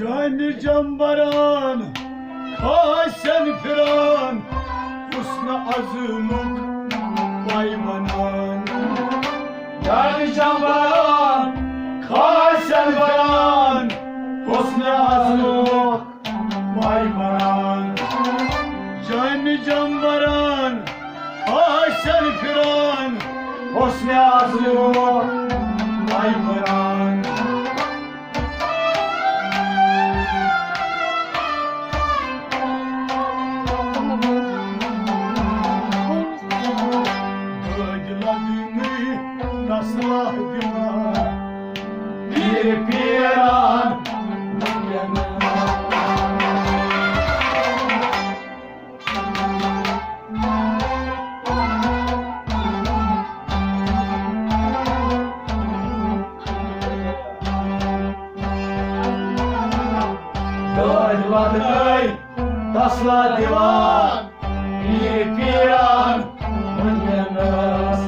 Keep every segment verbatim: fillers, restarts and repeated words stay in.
جامہِ جمبران، خاصن پھران، حسن ازلُک پایمانان۔ جامہِ جمبران، خاصن پھران، حسن ازلُک پایمانان۔ جامہِ جمبران، خاصن پھران، حسن ازلُک پایمانان۔ دٲدۍ لدنٕے تسلا دِوان، پیٖر پیٖران۔ دٲدۍ لدنٕے تسلا دِوان، پیٖر پیٖران وٕنکیٚنس۔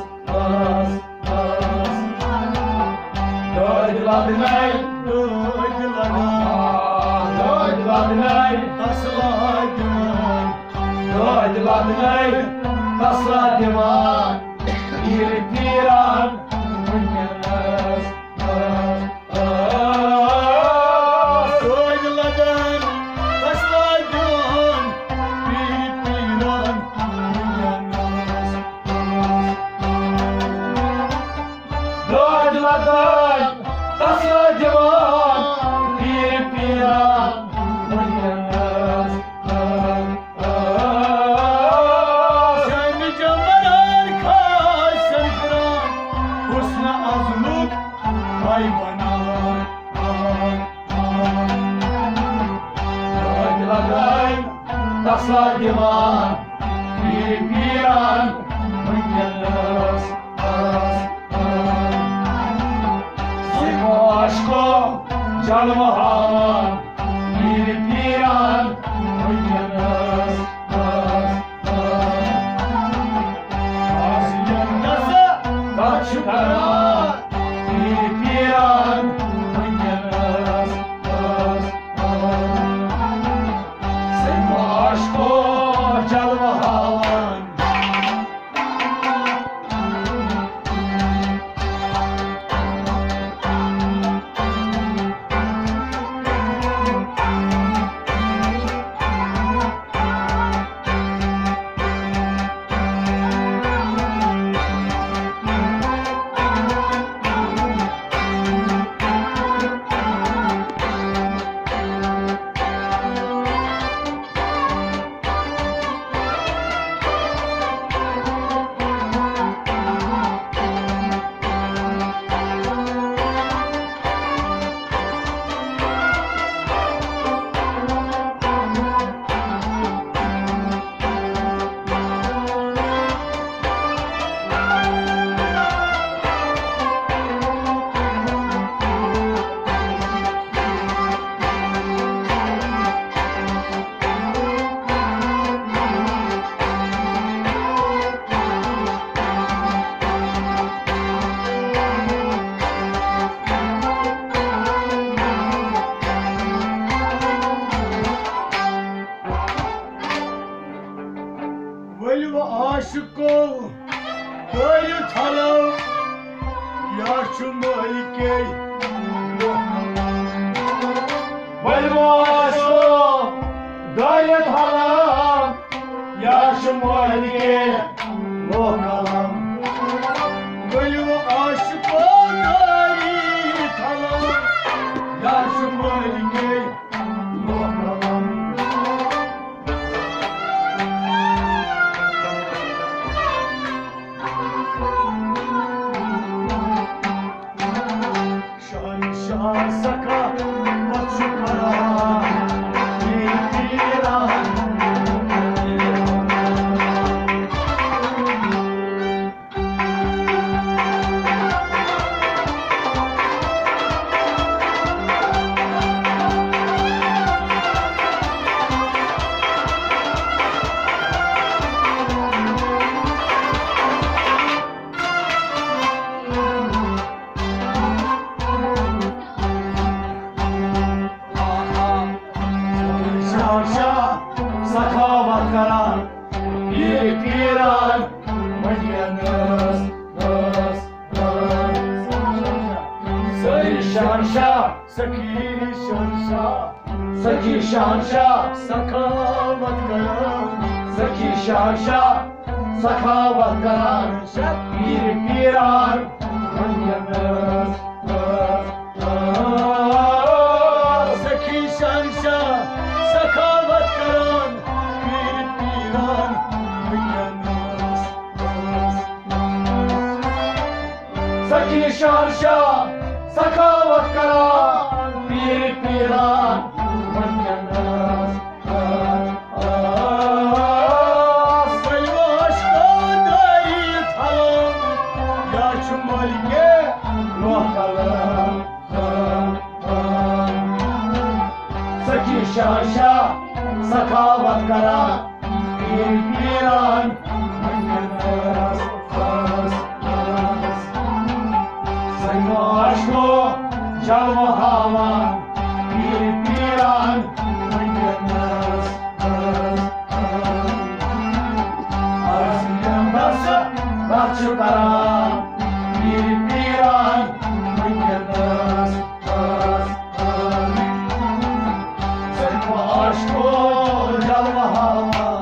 دٲدۍ لدنٕے، دٲدۍ لدنٕے، دٲدۍ لدنٕے تسلا دِوان۔ دٲدۍ لدنٕے تسلا دِوان، پیٖر پیٖران وٕنکیٚنس۔ دٲدۍ لدن تسلا دِوان، پیٖر پیٖران وٕنکیٚنس۔ دٲدۍ لدن تسلا دِوان، پیٖر پیٖران وٕنکیٚنس۔ جامہِ جمبران، خاصن پھران، حسن ازلُک پایمانان۔ دٲدۍ لدن تسلا دِوان، پیٖر پیٖران وٕنکیٚنس۔ سُہ عاشقو جلوٕ ہاوان، پیٖر پیٖران وٕنکیٚنس۔ آز ییٚلہِ نسا کتھ چھُ کران، پیٖر پیٖران وٕنکیٚنس۔ سُہ عاشقو جلوٕ ہاوان۔ ؤلِو عاشقو، دٲرِو تھلو، یا چھُ مٲلکے۔ ؤلِو عاشقو، دٲرِو تھلو، یا چھُ مٲلکے۔ لوہ قلم۔ ؤلِو عاشقو، دٲرِو تھلو، یا چھُ مٲلکے۔ شہنشاہ سخا وَتھ چھُ کران، یہِ پیٖران۔ سخی شہنشاہ، سخی شہنشاہ، سخاوت کران، سخی شہنشاہ، سخاوت کران، شاہ پیر پیران، ونیتس۔ سخی شہنشاہ، سخاوت کران، پیر پیران، ونیتس۔ سخی شہنشاہ، سخاوت کران، پیر پیران، ونیتس۔ سلواش کو داری تھلم، یا چھ ملکہ محتلم۔ سخی شہنشاہ، سخاوت کران، پیر پیران، سلواش کو جلوہ ہاوان، پیر پیران، ونیتس۔ عرض یمدس، کتھ چھُ کران، پیر پیران، ونیتس۔ سلواش کو جلوہ ہاوان۔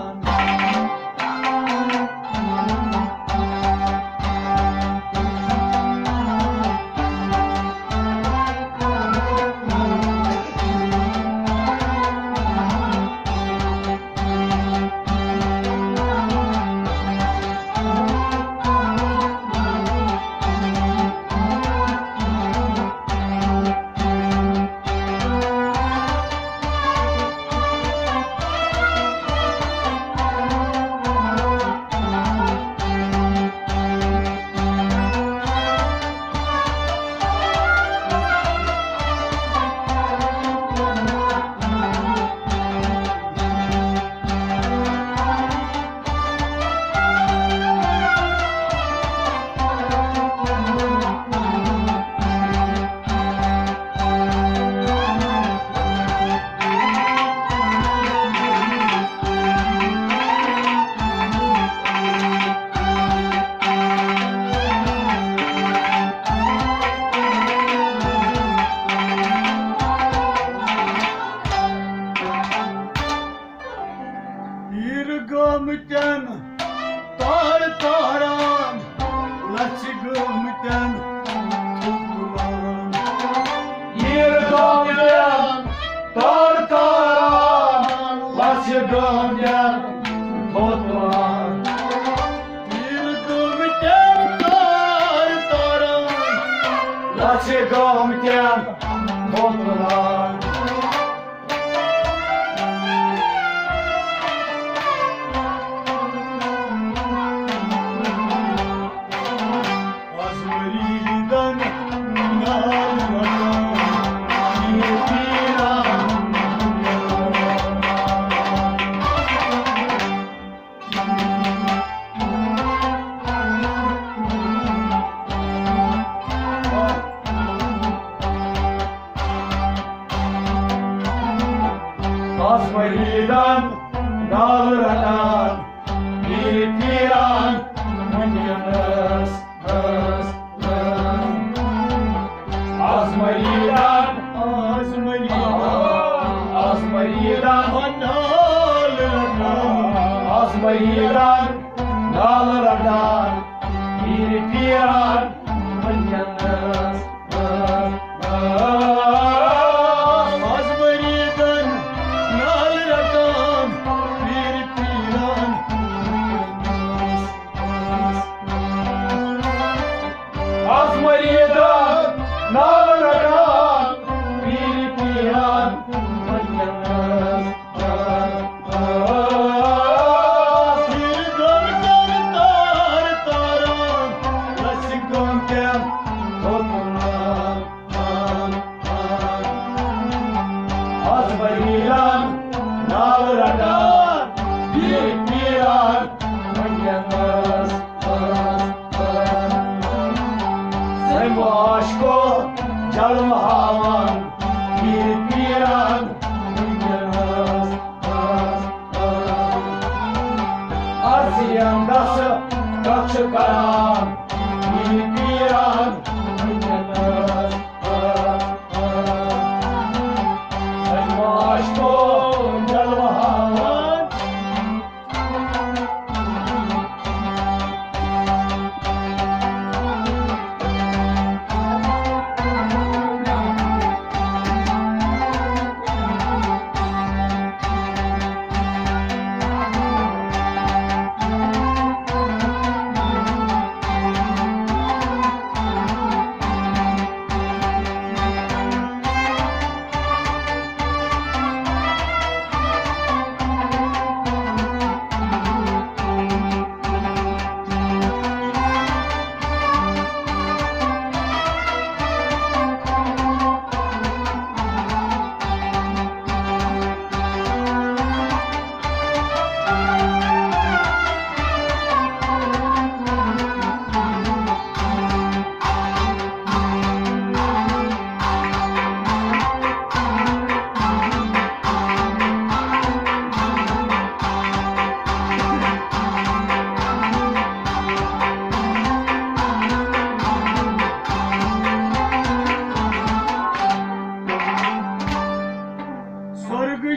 پیر گامتٮ۪ن تار تاران، لژھِ گامتٮ۪ن تھوٚد تُلان۔ پیر گامتٮ۪ن تار تاران، لژھِ گامتٮ۪ن تھوٚد تُلان۔ پیر گامتٮ۪ن تار تاران، لژھِ گامتٮ۪ن تھوٚد تُلان۔ آز مریدن نال رٹان، پیر پیران ونیتس۔ آز مریدن، آز مریدن، آز مریدن نال رٹان، آز مریدن نال رٹان، پیر پیران ونیتس۔ آز مریدن نال رٹان، پیر پیران۔ آز مریدن نال رٹان، پیر پیران۔ آز مریدن نال رٹان، پیر پیران ونیتس۔ سماش کو جلوہ ہاوان، پیر پیران ونیتس۔ عرض یمدس کتھ چھُ کران، پیر پیران ونیتس۔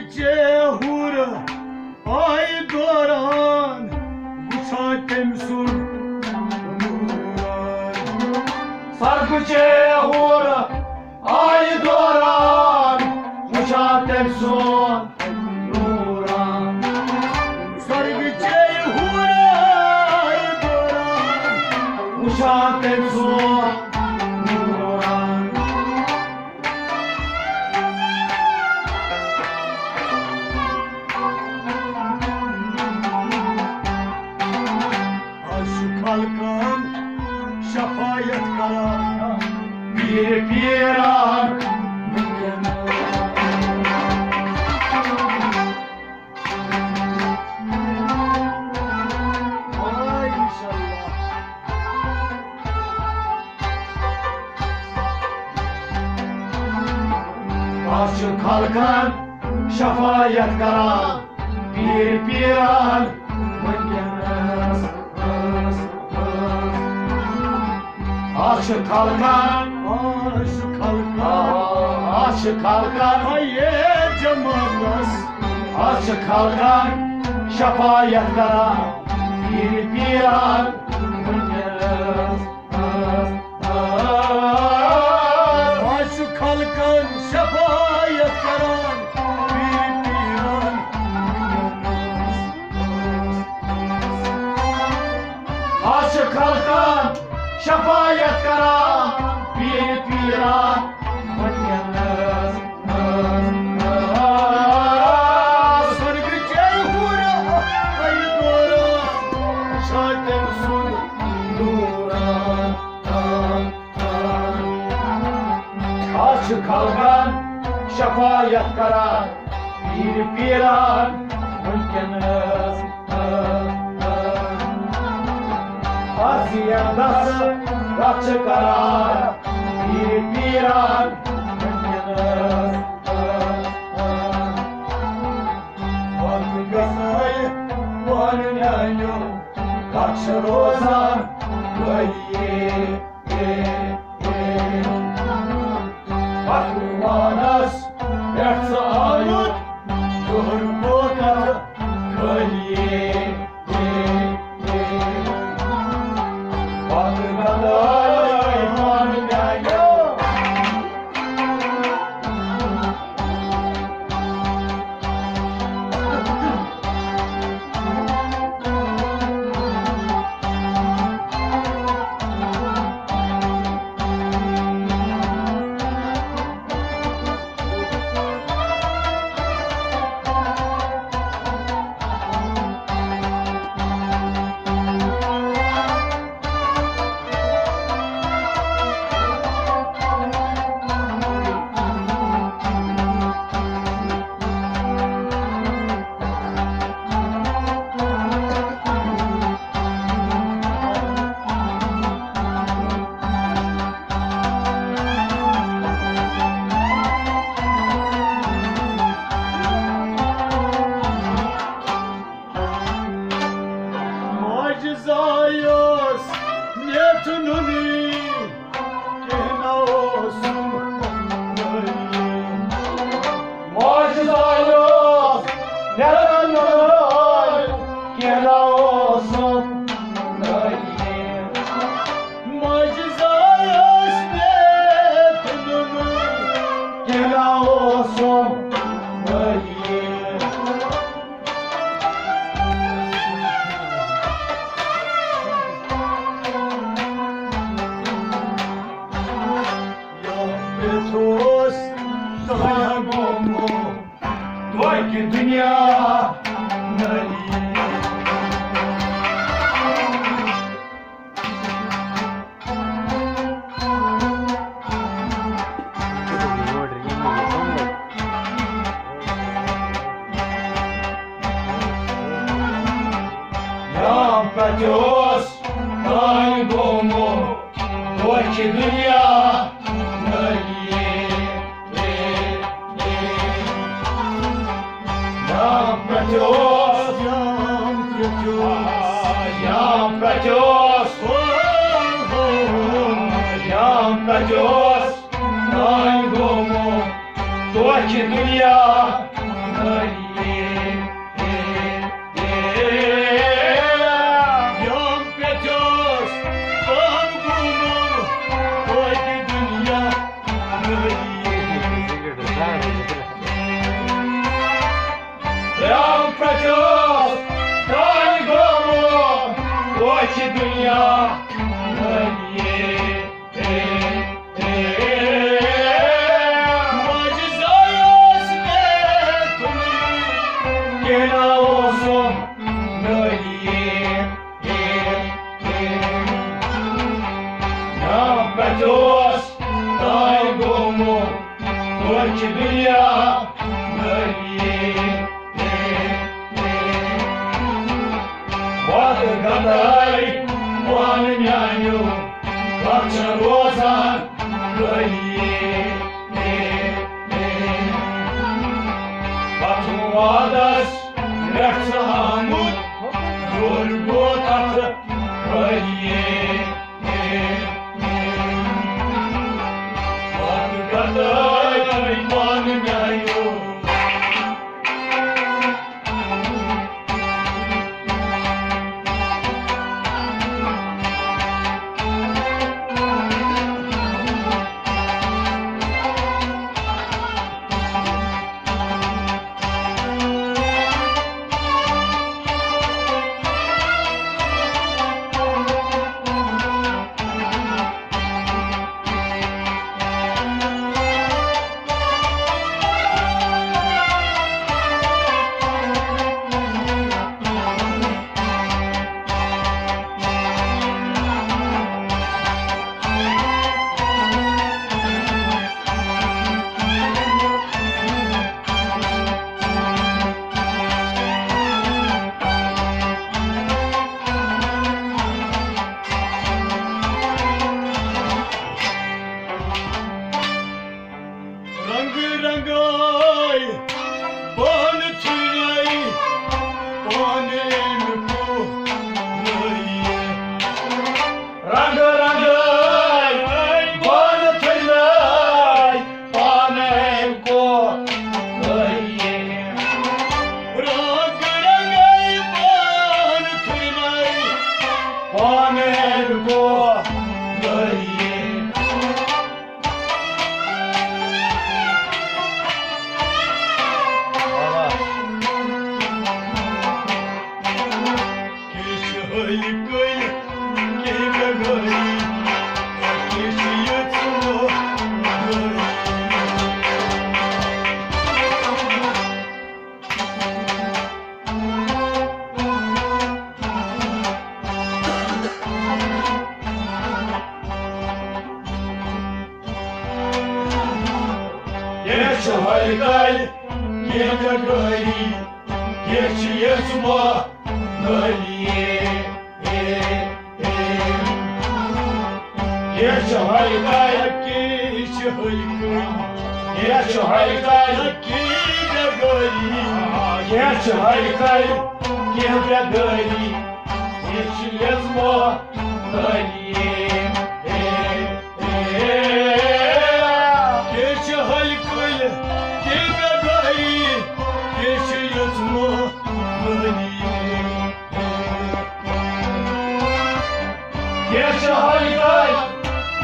چے ہورٕ آیہِ دوران، وٕچھان تٔمۍ سُنٛد نوٗران۔ سرگہٕ چے ہورٕ آیہِ دوران، وٕچھان تٔمۍ سُنٛد نوٗران۔ سرگہٕ چے ہورٕ آیہِ دوران، وٕچھان تٔمۍ سُنٛد نوٗران۔ آز چھُ خلقن شفایت کران، پیٖر پیٖران۔ آز چھُ خلقن شفایت کران، پیٖر پیٖران وٕنکیٚنس۔ آز چھُ خلقن، آز چھُ خلقن، آز چھُ خلقن، ہے جماعتس۔ آز چھُ خلقن شفایت کران، پیٖر پیٖران وٕنکیٚنس۔ آز چھُ خلقن شفایت کران، پیٖر پیٖران۔ آز چھِ خلقن شفایت کران، پیٖر پیٖران۔ سرگہٕ چے ہورٕ آیہِ دوران، وٕچھان تٔمۍ سُنٛد نوٗران۔ آز چھِ خلقن شفایت کران، پیٖر پیٖران وٕنکیٚنس۔ آز یِم دَس کتھ چھِ کران، پیٖر پیٖران وٕنکیٚنس۔ وَنہٕ گژھِ پانہٕ میٛانیو، کَتھ چھِ روزان ؤریے۔ پکوانس پٮ۪ٹھ ژٕ آمُت، دُہر گوٚو کتھ خٲلی۔ پتہٕ بدلٲے پانہٕ میٛانیو۔ ماجہِ زایَس نیتھ نُنٕے، کینٛہہ نہ اوسُم نٔیی۔ ماجہِ زایَس نیتھ نُنٕے، کینٛہہ نہ اوسُم نٔیی۔ ماجہِ زایَس نیتھ نُنٕے، کینٛہہ نہ اوسُم نٔیی۔ یا پٮ۪تھ اوس تۄہہِ گوٚمُت توتہِ دُنیا نٔری۔ یا کتہِ اوس تۄہہِ گوٚمُت توتہِ دُنیا نٔری۔ یا کتہِ اوس، یا کتہِ اوس، یا کتہِ اوس تۄہہِ گوٚمُت توتہِ دُنیا یِم پٮ۪ٹھیوس پان گوٚمُت توتہِ دُنیا۔ یِم پٮ۪ٹھیوس پان گوٚمُت توتہِ دُنیا۔ ماجہِ زایَس مےٚ تُلمُت، کینٛہہ نہ اوسُم نٲلی۔ یا کَتہِ اوس تام گوٚمُت، توتہِ دُنیا نٲلی۔ وَتہٕ گَتَے وَن میٛانیو، کَتھ چھےٚ روزان گٲلی؟ پَتہٕ وعدَس پٮ۪ٹھ ژٕ آمُت، یورٕ گوٚو تَتھ گٲلی۔ وَتہٕ گَتَے وَن میٛانیو۔ رنگ رنگائی بان چڑائی پانے کو رنگ رنگائی بان چڑائی پانے کو رنگ رنگائی بان چڑائی پانے کو کینٛہہ چھِ ہٲلۍ کٲلۍ، کینٛہہ چھِ گٲلی، کینٛہہ چھِ یژھ ماہ نٲلی۔ کینٛہہ چھِ ہٲلۍ کٲلۍ، کینٛہہ چھِ ہٲلۍ کٲلۍ، کینٛہہ چھِ ہٲلۍ کٲلۍ، کینٛہہ چھِ گٲلی، کینٛہہ چھِ ہٲلۍ کٲلۍ، کینٛہہ چھِ گٲلی، کینٛہہ چھِ یژھ ماہ نٲلی۔ کیٛاہ چھِ ہلہِ کُلۍ، کیٛاہ مےٚ گری، کیٛاہ چھِ یژھ ماہ مٲنی۔ کیٛاہ چھِ ہلہِ کُلۍ،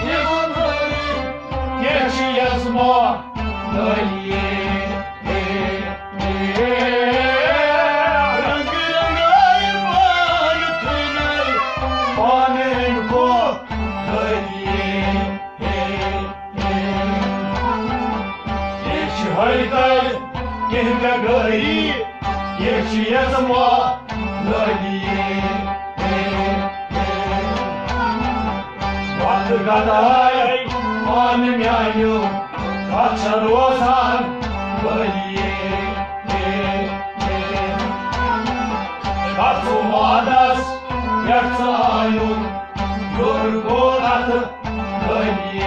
کیٛاہ مےٚ گری، کیٛاہ چھِ یژھ ماہ مٲنی۔ رنگ رنگائی پان تھنائی پانن کو گری۔ یہ چھ ہر کل کہہ گری، یہ چھ یزما گری۔ وقت گدائی پان میانیو، پتھ چھ روزان ؤری۔ پتھ سُہ وعدس پٮ۪ٹھ ژٕ آیُکھ، یورٕ گوٚو اتھ ؤری۔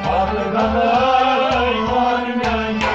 پتھ گدائی پان میانیو۔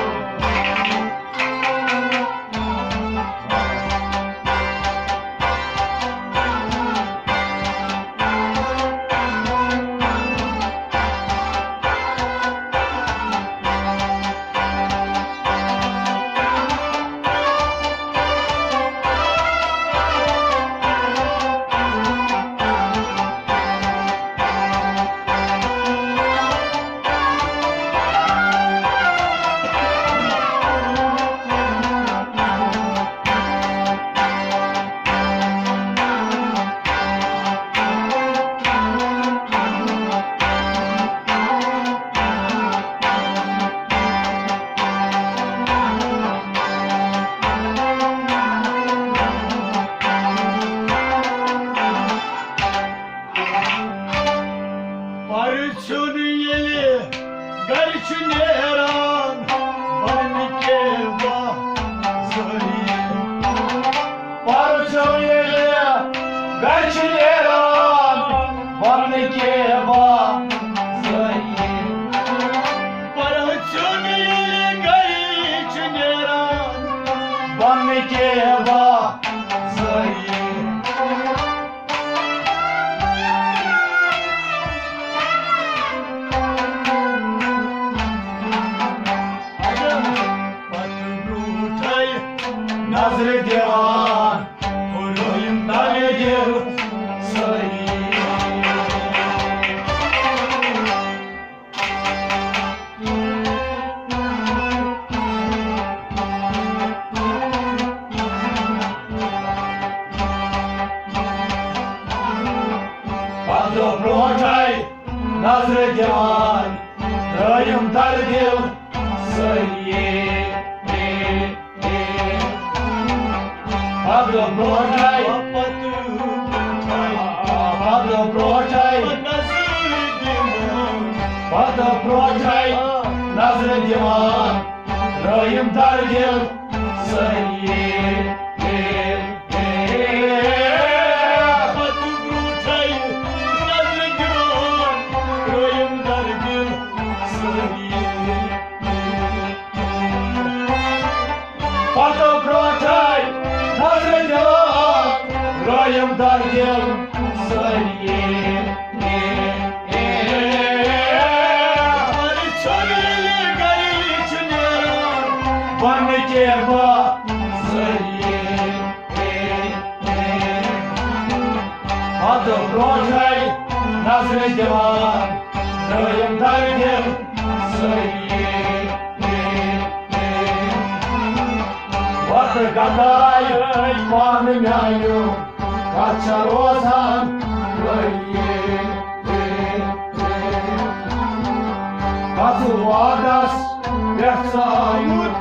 چھُ نیران بنہٕ کہِ بازرِ۔ پرژھو ییٚلہِ گرِ چھُ نیران بنہٕ کہِ بازرِ۔ پرژھو ییٚلہِ گرِ چھُ نیران بنہٕ کہِ بازرِ۔ پتہٕ برونٛٹھے نظرِ دِوان، ہُرٲیِم تَلہِ دِل سٲری۔ پتہٕ برونٛٹھے نظرِ دِوان، ترٲیِم دردِ سٲری۔ پتہٕ برونٛٹھے، پتہٕ برونٛٹھے، پتہٕ برونٛٹھے نظرِ دِوان، ترٲیِم دردِ سٲری۔ پتہٕ برونٛٹھے نظرِ دِوان، ترٲیِم دردِ سٲری۔ پتہٕ برونٛٹھے نظرِ دِوان، ترٲیِم دردِ سٲری۔ پرژھو ییٚلہِ گرِ چھُ نیران بنہٕ کہِ بازرِ۔ پتہٕ برونٛٹھے نظرِ دِوان، ترٲیِم دردِ سٲری۔ وتہٕ گدایہِ پانہٕ میانیو، کتھ چھےٚ روزان ؤری؟ کتھ وعدس پٮ۪ٹھ ژٕ آمُت،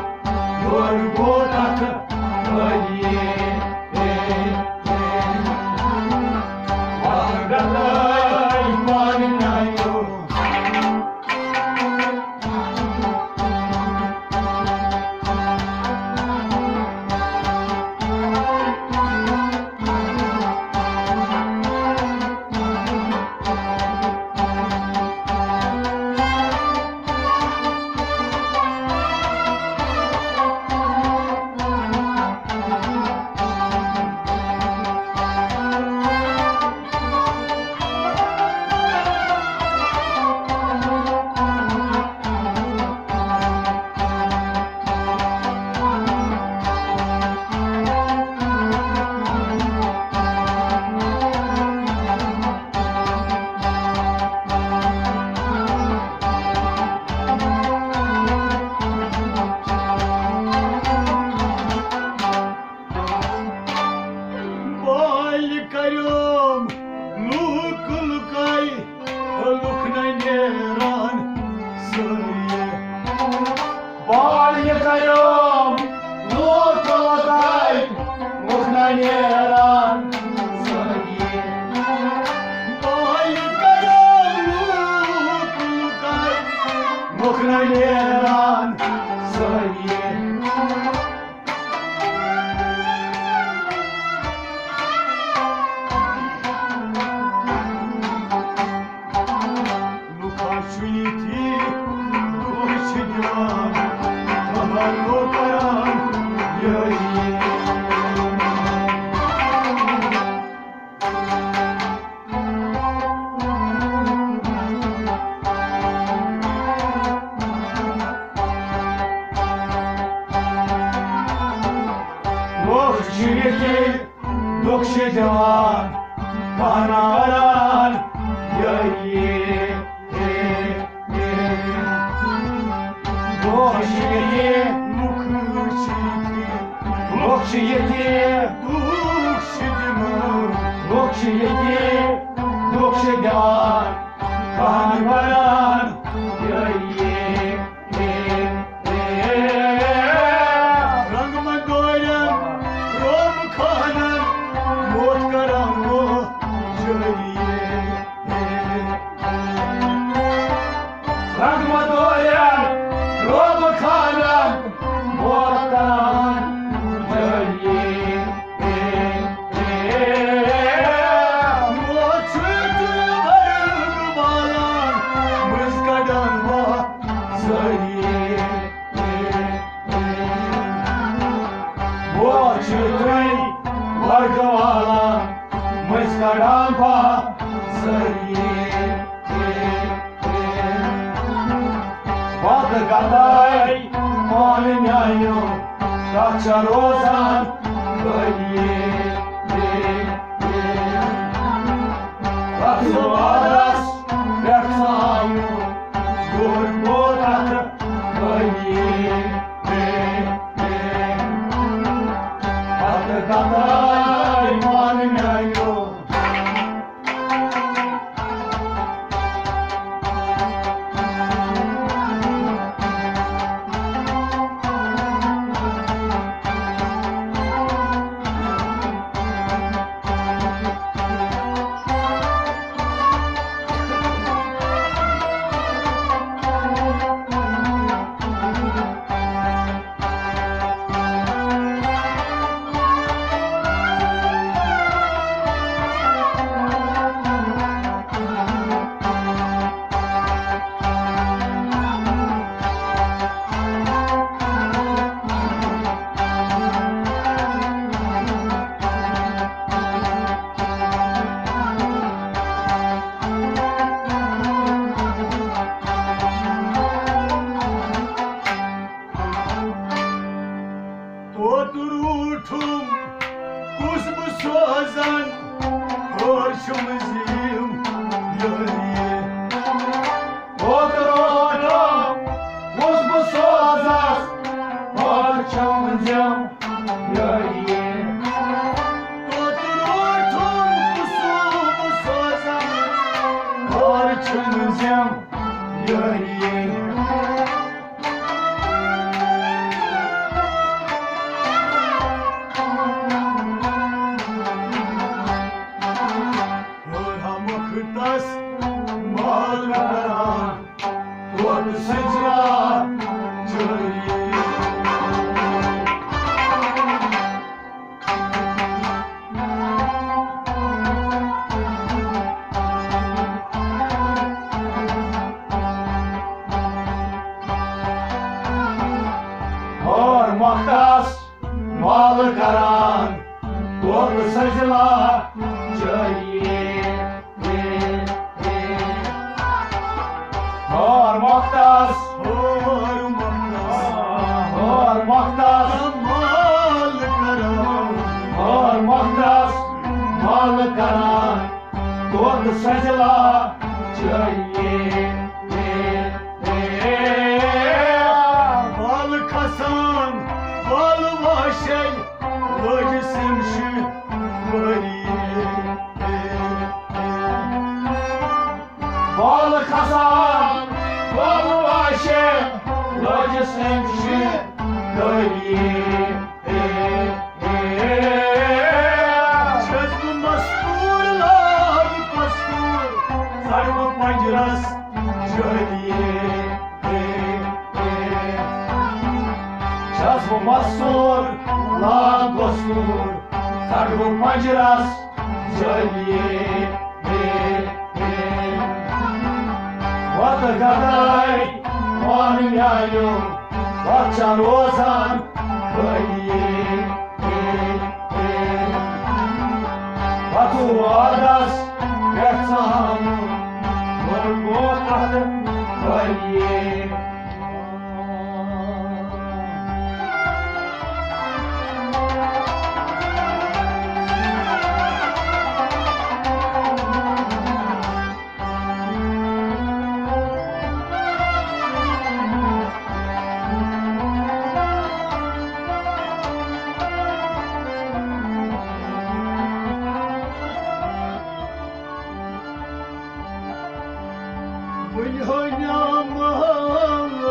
یورٕ گوٚو کتھ ؤری۔ وتہٕ گدایہِ پانہٕ میانیو۔ بالہِ کریوم لوٗکہٕ لُکے، لُکھ نہ نیران سٲری۔ بالہِ کریوم لوٗکہٕ لُکے، لُکھ نہ نیران سٲری۔ بالہِ کریوم لوٗکہٕ لُکے، لُکھ نہ نیران سٲری۔ لُکھ ہا چھُ ییٚتی دۄہ چھِ دِوان، خبر گوٚو کران یٲری۔ لوٗکھ چھِ ییٚتہِ دۄہ چھِ دِوان، پانہٕ کران یٲری۔ دۄہ چھِ ییٚتہِ، لُکھ چھِ ییٚتہِ، لُکھ چھِ ییٚتہِ، لُکھ چھِ دِوان، لُکھ چھِ ییٚتہِ، لُکھ چھِ دِوان، پانہٕ کران یٲری۔ رنگ مدورن، روم خانن، موت کران وہ جٲری۔ رنگ مدورن، ذٔریعہٕ۔ وَتہٕ گَتَے پانہٕ میٛانیو، تَتھ چھا روزان ؤریہِ۔ وَتہٕ وادَس پٮ۪ٹھ ژھایُن، دوٚر کوتاہ ؤریہِ۔ پتہٕ کتھ آیہِ پانہٕ میٛانیو۔ توتہٕ روٗٹھُم کُس بہٕ سوزن، ہور چھُم زِم یٲری۔ توتہٕ روٗٹھُم کُس بہٕ سوزس، ہور چھُم زِم یٲری۔ توتہٕ روٗٹھُم کُس بہٕ سوزن، ہور چھُم زِم یٲری۔ ہٲرہا مۄکھٕ تس مال کران، توتہٕ سجرا جٲری۔ ہور مۄکھٕ تس مال کران، توتہٕ سجلا جٲری۔ ہور مۄکھٕ تس، ہور مۄکھٕ تس، ہور مۄکھٕ تس، مال کران، ہور مۄکھٕ تس، مال کران، توتہٕ سجلا جٲری۔ بال کھسان، بال واشے، لٲجِس أمۍ شِنہٕ ؤری۔ بال کھسان، بال واشے، لٲجِس أمۍ شِنہٕ ؤری۔ چھَس بہٕ مستوٗر، لاگہٕ کستوٗر، ژَٹہٕ بہٕ پنجرس جٲری۔ چھَس بہٕ مستوٗر، لاگہٕ کستوٗر، ژَٹہٕ بہٕ پنجرس جٲری۔ وَتہٕ گَداے پانہٕ میٛانیو، وَتھ چھا روزان خٲلی۔ وَتہٕ وادَس پٮ۪ٹھ ژامُن، ووٚن گوٚو اَتھ خٲلی۔ وٕنہِ ہٲنیٛا محل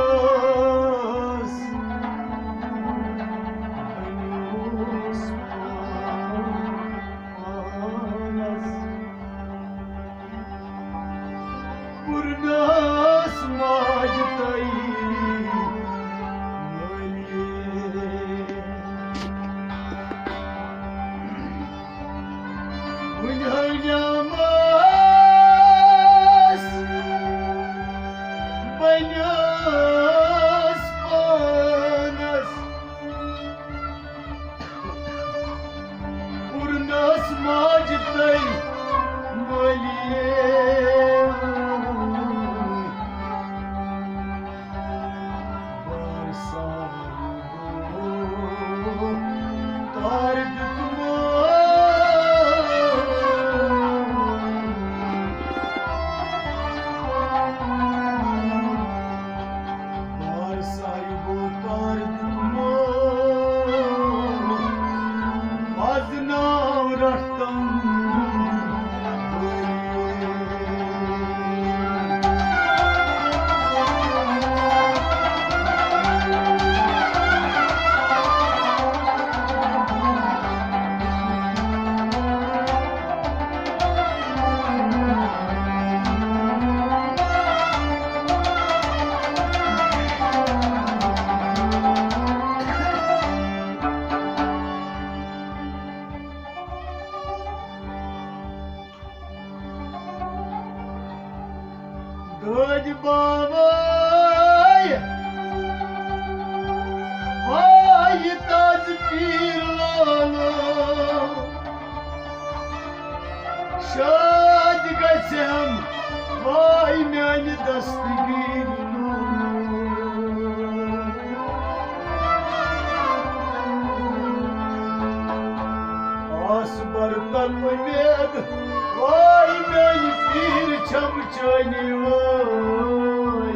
چٲنی وٲے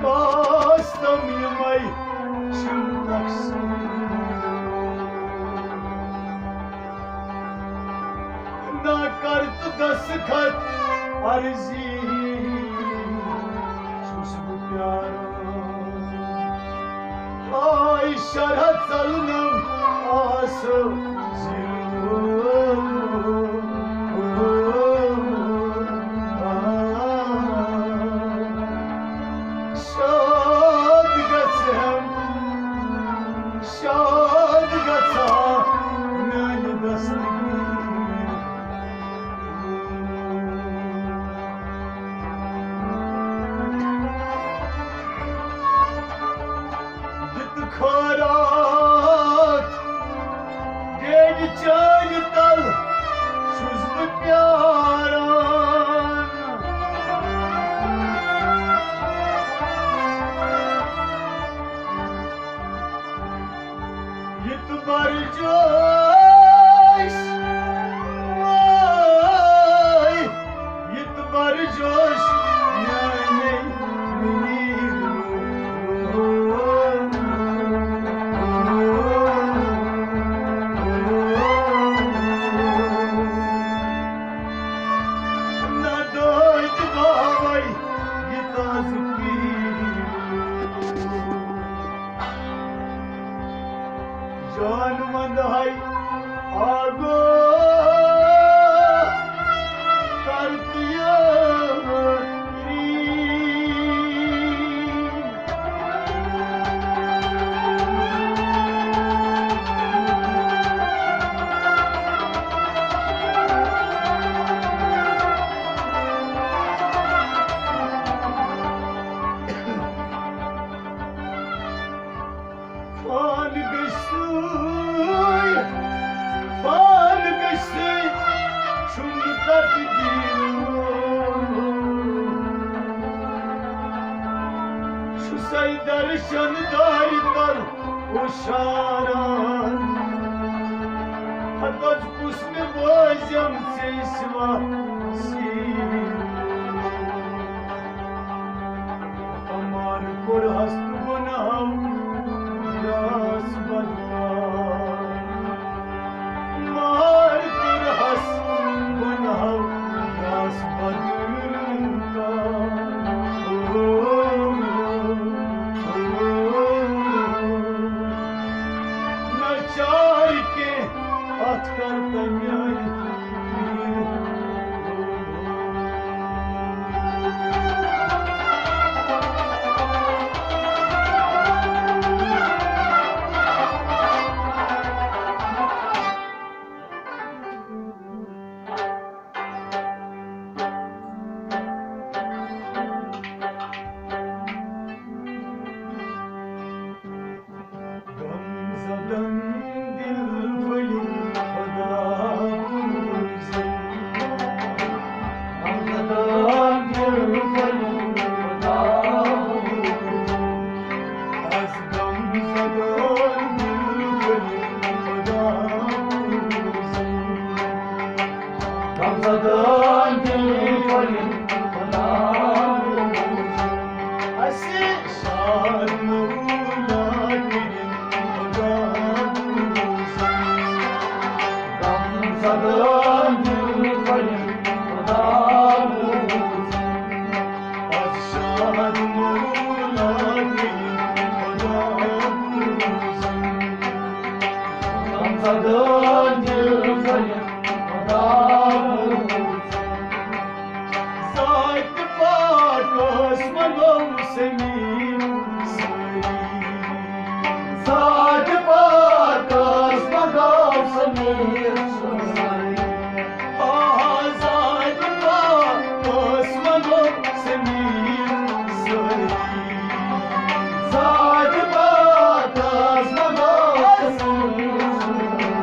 کاسم یِمے چھِم نقصان۔ نہ کر تہٕ دستخط عرضی چھُس بہٕ پیاران۔ آے شرح ژلنم آسہٕ زیٖٹھ۔ شاد گژھم، شاد گژھا میانہِ دستگیٖر۔ دیُت خٲرات بیٚنہِ چانہِ تل چھُس بہٕ پیاران۔ یہِ تہٕ برجوش، وٲے، یہِ تہٕ برجوش میانے منیٖر۔ نہ دٲدۍ باوے یہِ تازٕ پیٖر۔ جان وندہائی آگو کرتی۔ فان گژھِ سُے، فان گژھِ سُے، چھُم تقدیٖر۔ چھُسَے درشن دارِ تل اوشاران۔ ہتس کُس مےٚ بٲزٮ۪م ژے سوا سیٖر۔ مار کوٚرہس تہٕ گۄناہو یاس بدکار۔ مار کوٚرہس گۄناہو یاس بدکار۔ نہ چار کینٛہہ اتھ کر تہٕ میانہِ غم زدن دل ولین خدا بوزن۔ غم زدن دل ولین خدا بوزن۔ از غم زدن دل ولین خدا بوزن۔ غم زدن دل ولین خدا بوزن۔ اسہِ شاد مولا کٔرِن خدا بوزن۔ غم زدن دل کٔرِن خدا بوزن۔ از شاد مولا کٔرِن خدا بوزن۔ غم زدن دل کٔرِن خدا بوزن۔ ذاتِ پاکس منٛگو سمیٖر سٲری۔ ذاتِ پاکس منٛگو سمیٖر سٲری۔ آ، ذاتِ پاکس منٛگو سمیٖر سٲری۔ ذاتِ پاکس منٛگو سمیٖر سٲری۔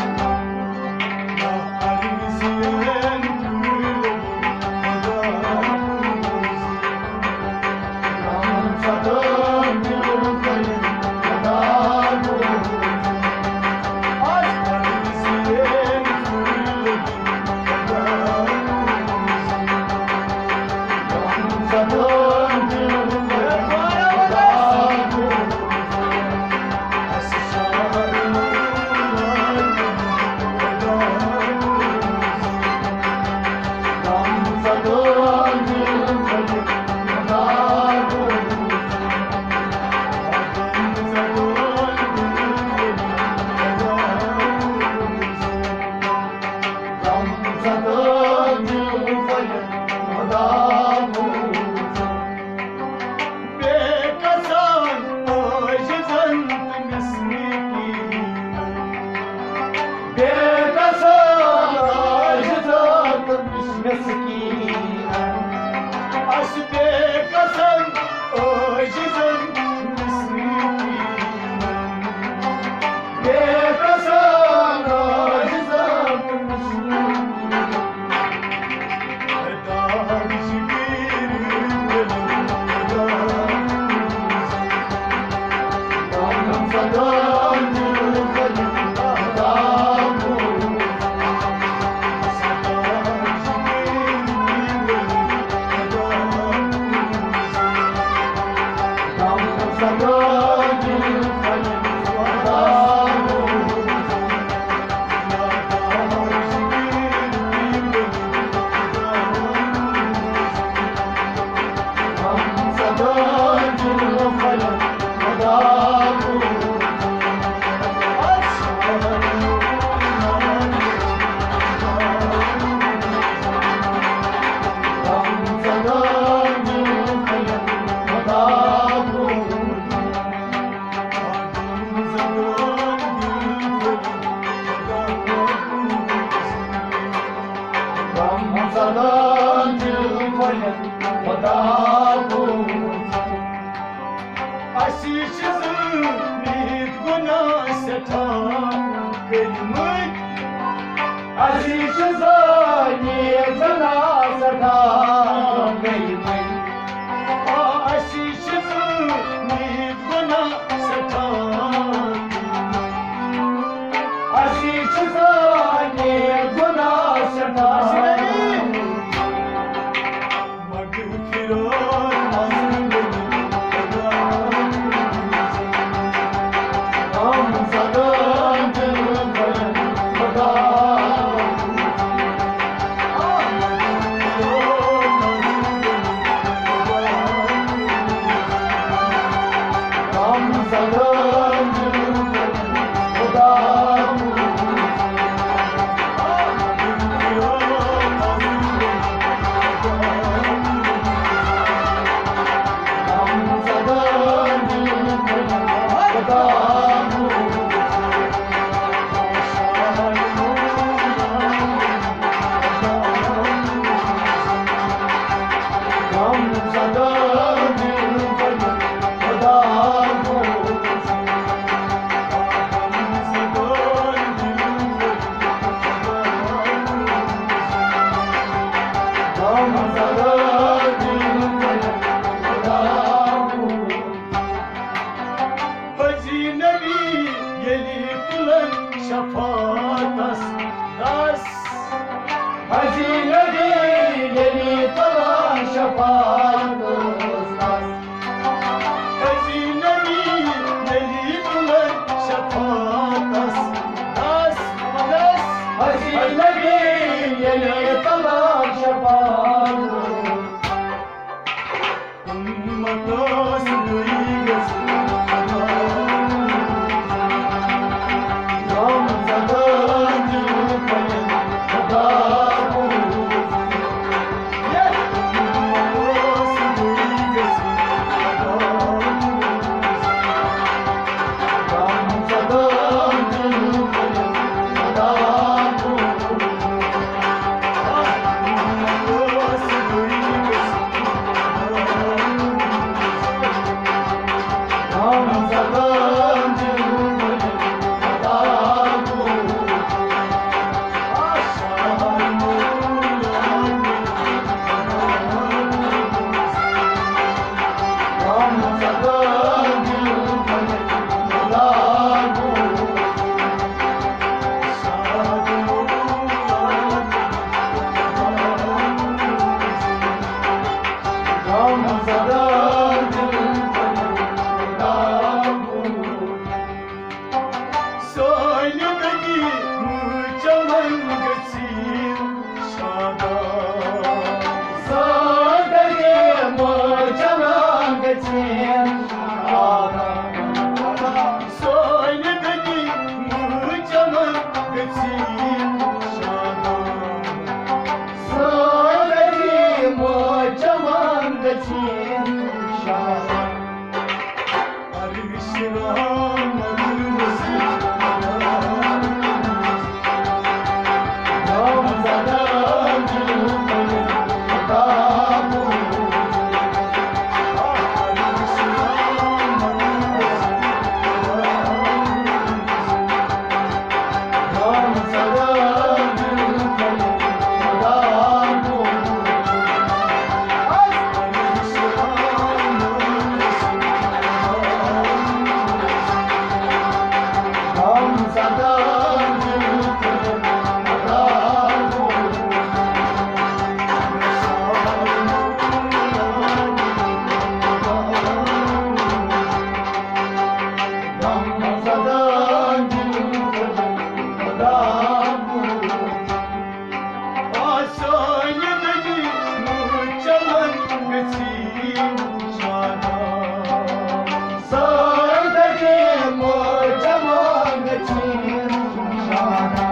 زٲنِتھ گۄناہ سٮ۪ٹھاہ گٔے وۄنۍ۔ آ، اَسہِ چھِ زٲنِتھ گۄناہ سٮ۪ٹھاہ۔ اَسہِ چھِ زٲنِتھ گۄناہ سٮ۪ٹھاہ۔ حزی نبی ییٚلہِ تُلن شفاعتس دس۔ حزی نبی ییٚلہِ تُلن شفاعتس دس۔ حزی نبی ییٚلہِ تُلن شفاعتس دس۔ دس۔ حزی نبی ییٚلہِ تُلن شفاعتس سٲنۍ دٔدی مٲج چمن گٔژھِن شاداب۔ سٲنۍ دٔدی مٲج چمن گٔژھِن شاداب۔ سٲنۍ دٔدی مٲج چمن گٔژھِن شاداب۔ سٲنۍ دٔدی مٲج چمن گٔژھِن شاداب۔